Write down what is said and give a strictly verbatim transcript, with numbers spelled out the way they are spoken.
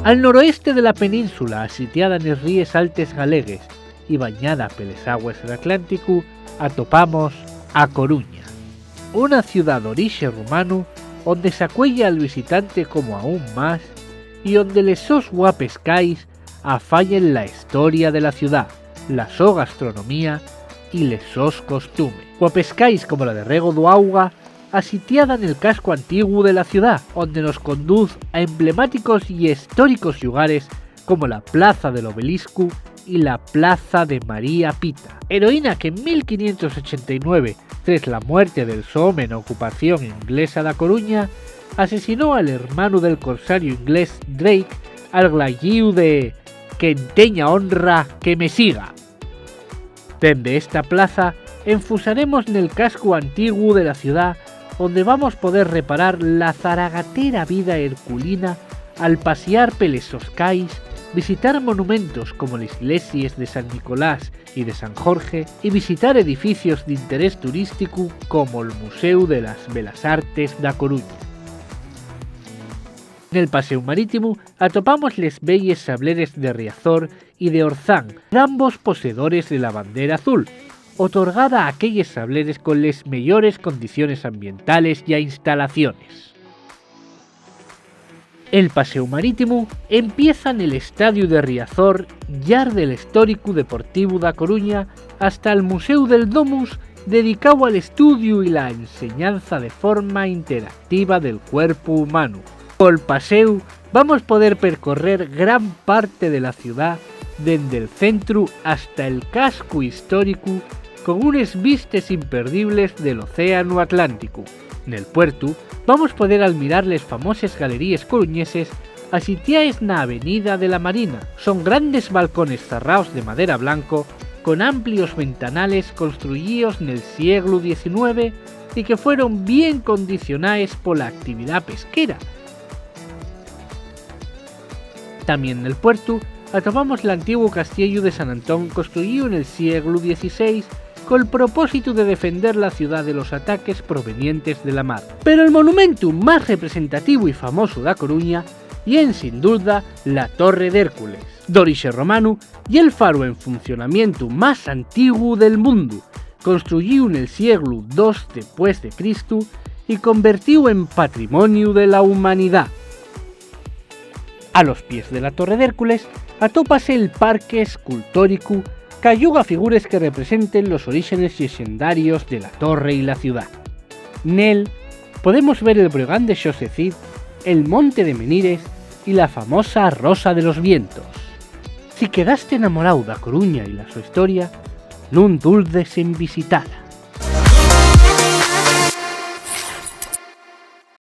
Al noroeste de la península, asitiada nes ríes altes galegues y bañada peles agües del Atlánticu, atopamos A Coruña, una ciudá d'orixe romanu onde s'acueya al visitante como a un más y onde les sos guapes cais afayen la historia de la ciudá, la so gastronomía y les sos costumes. Guapes cais como la de Rego d'Auga, asitiada nel cascu antiguu de la ciudá, onde nos conduz a emblemáticos y históricos llugares como la Plaza del Obeliscu y la Plaza de María Pita. Heroína que en mil quinientos ochenta y nueve, tres la muerte del so home na ocupación inglesa da Coruña, asesinó al hermanu del corsariu inglés Drake al glallíu de "Quen teña honra, que me siga". Dende esta plaza, enfusaremos nel cascu antiguu de la ciudá, onde vamos poder reparar la zaragatera vida herculina al pasiar peles sos cais, visitar monumentos como les iglesies de San Nicolás y de San Jorge, y visitar edificios d'interés turísticu como'l Muséu de las Belas Artes da Coruña. Nel paséu marítimu atopamos les belles sableres de Riazor y de Orzán, dambos poseedores de la bandera azul, otorgada a aquelles sableres con les meyores condiciones ambientales ya instalaciones. El paséu marítimu empieza nel estadiu de Riazor, llar del Históricu Deportivu da Coruña, hasta'l Muséu del Domus, dedicáu al estudiu y la enseñanza de forma interactiva del cuerpu humanu. Col paséu vamos poder percorrer gran parte de la ciudá, dende'l centru hasta'l cascu históricu, con unes vistes imperdibles del Océanu Atlánticu. Nel puertu vamos poder almirar les famoses galeríes coruñeses asitiaes na Avenida de la Marina. Son grandes balcones zarraos de madera blanco, con amplios ventanales construyíos nel sieglu diecinueve y que fueron bien condicionaes pola actividá pesquera. Tamién nel puertu atopamos l'antiguu castiellu de San Antón, construyíu nel sieglu dieciséis col propósitu de defender la ciudá de los ataques provenientes de la mar. Pero'l monumentu más representativu y famosu d'a Coruña ye, ensin dulda, la Torre d'Hércules. D'orixe romanu, ye'l faru en funcionamientu más antiguu del mundu, construyíu nel sieglu dos depués de Cristu y convertíu en patrimoniu de la humanidá. A los pies de la Torre d'Hércules atópase'l parque escultóricu qu'alluga figures que representen los oríxenes llexendarios de la torre y la ciudá. Nel podemos ver el Breogán de Xosé Cid, el Monte de Menires y la famosa Rosa de los Vientos. Si quedaste enamoráu d'a Coruña y la so historia, nun duldes en visitala.